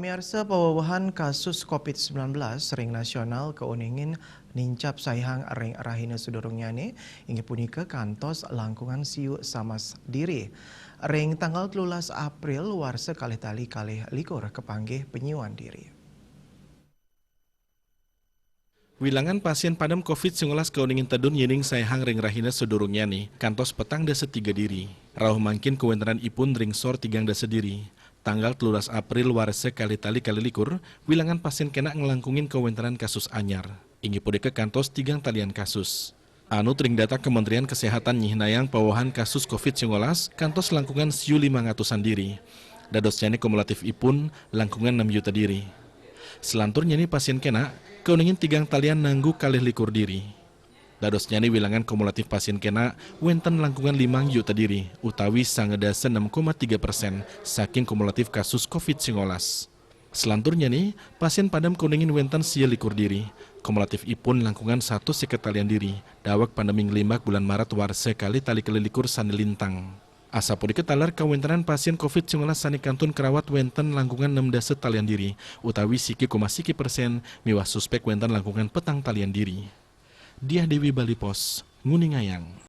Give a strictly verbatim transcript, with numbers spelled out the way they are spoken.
Miarsa, pawawahan kasus covid sembilan belas ring nasional kauningin nincap saihang ring rahina sadurungnyane, inggih punika kantos langkungan siu samas diri. Ring tanggal telulas April warsa kalih tali kalih likur kapanggih panyiuan diri. Wilangan pasien padem covid sembilan belas kauningin tedun yening saihang ring rahina sadurungnyane kantos petang dasa tiga diri. Rauh mangkin kawentenan ipun ring sor tigang dasa diri. Tanggal telulas April warsa kalih tali kalih likur, wilangan pasien kenak nglangkungin kawentenan kasus anyar. Inggih punika kantos tigang talian kasus. Anut ring data Kementerian Kesehatan nyihnayang pawawahan kasus covid sembilan belas kantos langkungan siu limang atusan diri. Dadosnyane kumulatif ipun langkungan enam juta diri. Selanturnyane pasien kenak kauningin tigang talian nanggu kalih likur diri. Dadosnyane wilangan kumulatif pasien kenak wenten langkungan limang juta diri, utawi sanga dasa enam koma tiga persen saking kumulatif kasus covid sembilan belas. Selanturnyane, pasien padem kauningin wenten sia likur diri. Kumulatif ipun langkungan satus seket talian diri, daweg pandeming limbak bulan Maret warsa kalih tali kalih likur sane lintang. Asapunika taler kawentenan pasien covid sembilan belas sane kantun karawat wenten langkungan enam dasa talian diri, utawi siki koma siki persen, miwah suspek wenten langkungan petang talian diri. Diah Dewi, Bali Post, nguningayang.